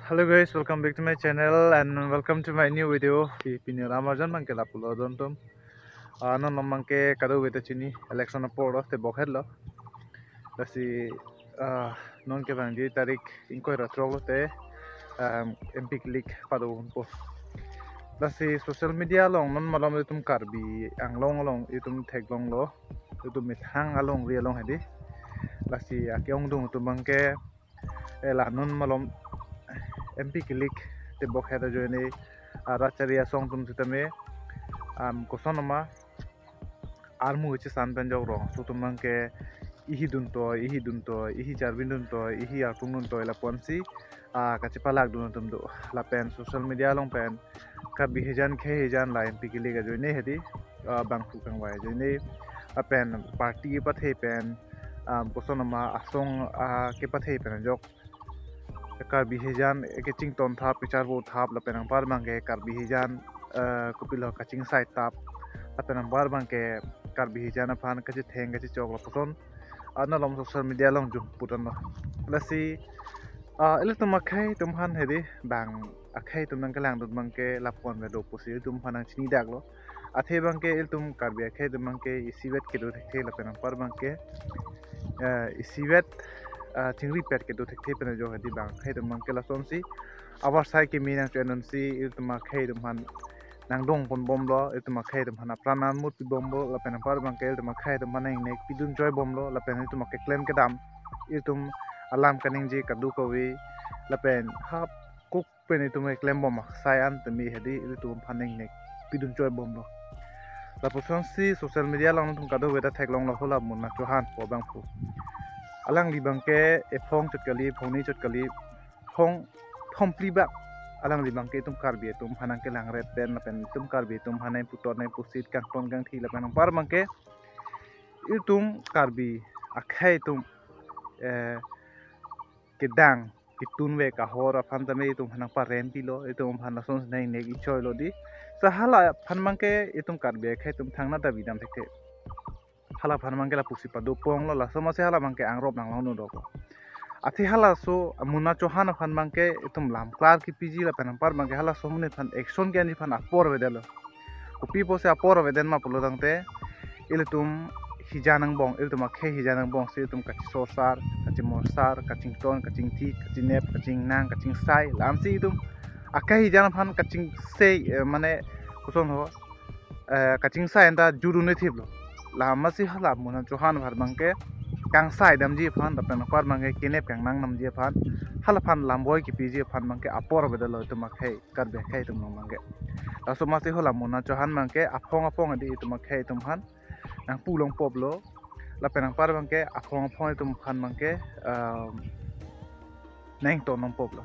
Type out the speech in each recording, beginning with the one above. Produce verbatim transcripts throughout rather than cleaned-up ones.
Hello guys, welcome back to my channel and welcome to my new video. Pi pini ram arjan abangke lapulo don atum. Ah, non abangke kadokave ta chini election apor lo, tebok het lo. Lasi, ah, non kevangji tarik ingkoi ra throk lote, um, M P kilik pado unpo. Lasi social media along non malom itum Karbi Anglong along itum theklonglo, itum methang alongri along hedi. Lasi ake-ongdung atum abangke, eh, la non malom M P kilik tebok het ajoine, ah, rat chari asong atum sitame, um, koson ma armu kechesan pen jok rong aso atum abangke ihi duntoi, ihi duntoi, ihi charbin duntoi, ihi arpung duntoi lapuansi, ah, kachepalak dun atum do. Lapen social media along pen Karbi hijan khei hijan la M P kilik ajoine hedi, ah, bangphu kangvai ajoine, lapen party kepathe pen, ah, koson ma asong, ah, kepathe pen ajok Karbi hijan kechington thap, kecharvo thap, lapen anpar abangke Karbi hijan, eh, kopilo kachingsai thap, lapen anpar abangke Karbi hijan aphan kachetheng kachechok lapuson, ah, non malom social media along jumput anlo. Lasi, ah, ilitum akhei atum aphan hedi bang akhei atum nangkelangdun abangke lapuan vedo pusi itum aphan nangchini daklo. Athe abangke ilitum Karbi akhei atum abangke isivet kedo thekthe lapen anpar abangke, eh, isivet, eh, chingripet kedo thekthe pen ajo hedi bang akhei atum abangke lasonsi avarsai keme nangcho-endunsi ilitum akhei atum aphan nangdong ponbomlo, ilitum akhei atum aphan apran anmut pibomlo, lapen anpar abangke ilitum akhei atum aphan nangnek pidun choibomlo, lapen ilitum akeklem kedam, ilitum alam kaningje kadokave, lapen hap kuk pen itum keklembom aksai an tame hedi ilitum aphan nangnek pidun choibomlo. Lapusonsi social media along itum kadokave ta theklonglo, hala Munna Chauhan pu abangphu. Alangli abangke ephong chot kali, phongni chot kali, phong thomphli bak alangli abangke itum Karbi atum aphan nangkelangret pen, lapen itum Karbi atum aphan nangputot nangpusit kangton kangthi, lapen anpar abangke itum Karbi akhei atum, eh, kedang ketun ve kahor aphan tame itum aphan nangparen pilo, itum aphan lason nangnek ichoilo di. Sa hala aphan abangke itum Karbi akhei atum thangnat ta bidam thekthe. Hala aphan abangke lapusi padoponglo, laso masi hala abangke angrop nanglong nodok. Athe halaso Munna Chauhan aphan abangke itum lam klar kepiji lapen anpar abangke halaso amonit aphan action ke-enji aphan apor avedetlo. Kopi pusi apor avedet ma pulo tangte, ilitum hijan angbong, ilitum akhei hijan angbongsi itum kachisorsar, kachimorsar, kachington, kachingthi, kachinep, kachingnang, kachingsai, lamsi itum akhei hijan aphan kachingsai, eh, mane koson ho, eh, kachingsai anta juru nethiplo. Lam masi hala Munna Chauhan aphan abangke kangsai damji aphan, lapen anpar abangke kenep kangnang damji aphan, hala aphan lamboi kepiji aphan abangke apor avedetlo itum akhei, Karbi akhei atum along abangke. Laso masi hala Munna Chauhan abangke aphong aphong hedi itum akhei atum aphan nangpu longpoplo, lapen anpar abangke aphong aphong itum aphan abangke, um, nangton longpoplo.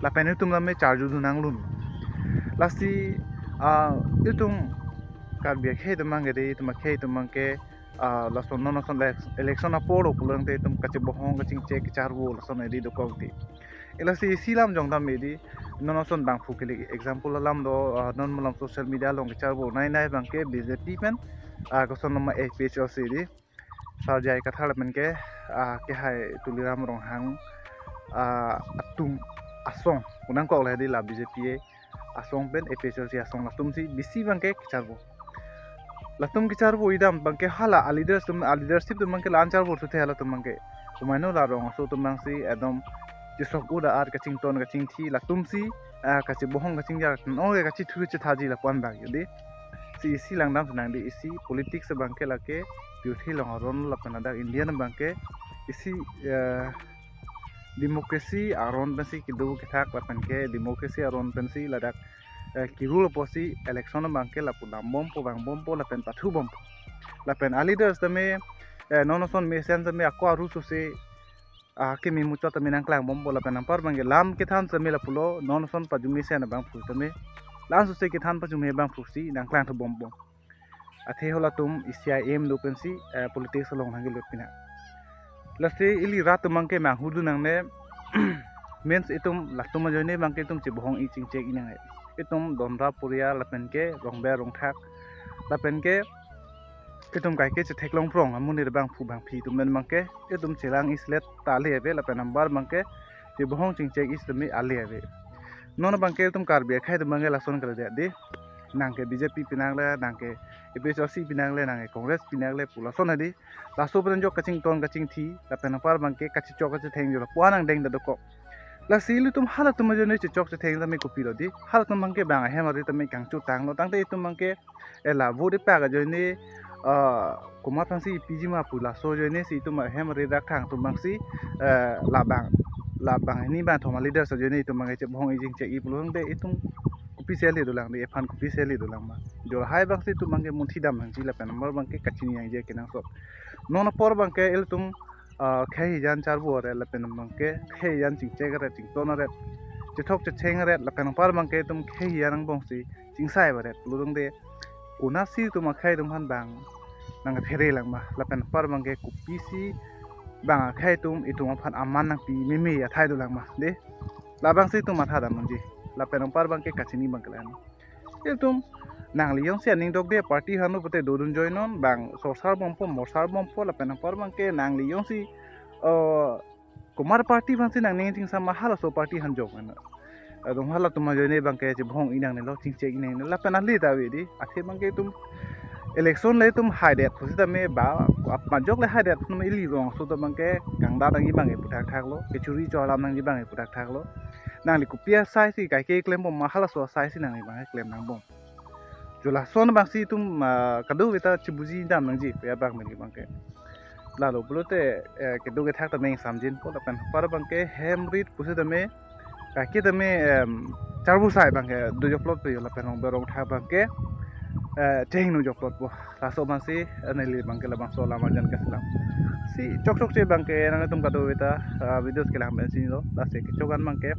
Lapen itum tame charju dun nanglun. Lasi, ah, itum Karbi akhei atum abangke hedi, itum akhei atum abangke, ah, lason non lason elec-, election apor lo pulo tangte itum kachebohong kachingchek kecharvo lason hedi dokok ti. Lasi isi lam jong tame hedi, non lason bangphu kilik example alam do, ah, non malom social media along kecharvo nai nai abangke B J P pen, ah, koson ma A P H L C hedi. Sar J I Kathar lapen ke, ah, kehai Tuliram Ronghang, ah, atum asong, unang kok le hedi la B J P asong pen A P H L C asong latumsi bisi abangke kecharvo. Latum kecharvo idam abangke hala a leaders atum, a leadership atum abangke la-an charvo thuthe halatum abangke. Komaino la rong aso atum abangsi ekdom chisok uda ar kachington kachingthi latumsi, ah, kachebohong kachingjar, non ke kachithu chethaji lapuan abang hedi. Si isi langdam senang di isi politics abangke lake pirthe along aron lapen ladak India abangke isi, eh, democracy aron pensi kedo kethak lapen ke democracy aron pensi ladak, eh, kerule pusi election abangke lapu dambompo vangbompo lapen pathubompo. Lapen a leaders tame, eh, non lason mesen tame ako aru sose, ah, keme muchot tame nangklangbompo lapen anpar abangke lam kethan tame lapulo non lason pajumesen abangphu tame, la-an sose kethan pajume abangphusi nangklangthubompo. Athe halatum isi aim do pensi, eh, politics along nangkelut pina. Lasi ili rat atum abangke manghu dun nangne, means itum latum ajoine abangke itum chebohong-i chingchek-i nangne. Itum Dondra Poriar lapen ke Rongber Rongthak lapen ke itum kaike chetheklong prong amonit abangphu bangphi atum pen abangke itum chelang-i selet ta ale ave lapen anpar abangke chebohong chingchek-i setame ale ave. Non abangke itum Karbi akhei atum abangke lason kali dei. Nang ke B J P pinang le, nang ke A P H L C pinang le, nang ke Congress pinang le pu lason hadi. Laso pen jok kachington kachingthi, lapen anpar abangke kachichok kachitheng jo lapu-an angdeng ta dokok. Lasi ilitum halatum ajoine chichok chitheng tame kopilo dei. Halatum abangke bang ahem ari tame kangchutanglo, tangte itum abangke, eh, la vote ipak ajoine, ah, komat aphansi piji ma pu laso ajoine si itum ahem ari dak thang atum abangsi, eh, labang, labang hini bangthom aleaders ajoine itum abangke chebhong ijing chek-i pulo tangte itum kopisi le dolang dei, ephan kopisi le dolang ma. Jo lahai abangsi itum abangke munthi dam nangji lapen anpar abangke kachini nangji kenangsot. Non apor abangke ilitum, ah, khei hijan charbo aret lapen abangke khei hijan chingchek aret, chington aret, chethok chetheng aret lapen anpar abangke itum khei hijan angbongsi chingsai aret pulo tangte konatsi itum akhei atum aphan bang nangphere lang ma, lapen anpar abangke kopisi bang akhei atum itum aphan aman nangpi meme athai dolang ma dei. Labangsi itum matha dam nangji. Lapen anpar abangke kachini abangke la-an. Itum nangli jongsi aning dokde party aphan pute dodun joinon, bang sorsar bompo, morsar bompo, lapen anpar abangke nangli jongsi, eh, komat party aphansi nangning chingsam ma halaso party aphan jok ano. Adung halatum ajoine abangke chebhong-i nangnelo, chingchek-i nangnelo, lapen ale ta ave dei. Athe abangke itum election le itum haidet pusitame ba, ap majok le haidet tame ili rongso ta abangke kangda nangji abangke puthakthaklo, kechuri cholam nangji abangke puthakthaklo. Nangli kopi asai si kaike klembom ma halaso asai si nangli abangke klem nangbom. Jo lason abangsi itum, ah, kadokave ta chibuji dam nangji, ya abang meni abangke. Lalo pulote, eh, kedo kethak tame ingsamjinpo lapen anpar abangke hem rit pusitame, kaike tame, em, charbo sai abangke dojoklotpo jo lapen rong berong thak abangke, eh, chehingno joklotpo. Laso abangsi, eh, neli abangke labangso alam arjan kasilam. Si chokchokche abangke nangtum kadokave ta, ah, videos kelang pensi lo, lasi kechokan abangke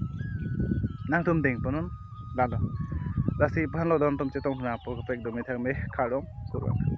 nangtum dengponnon lalo. Lasi aphanlo don atum chetong thuna apor kaprek dome thangme kardom kurvangthu.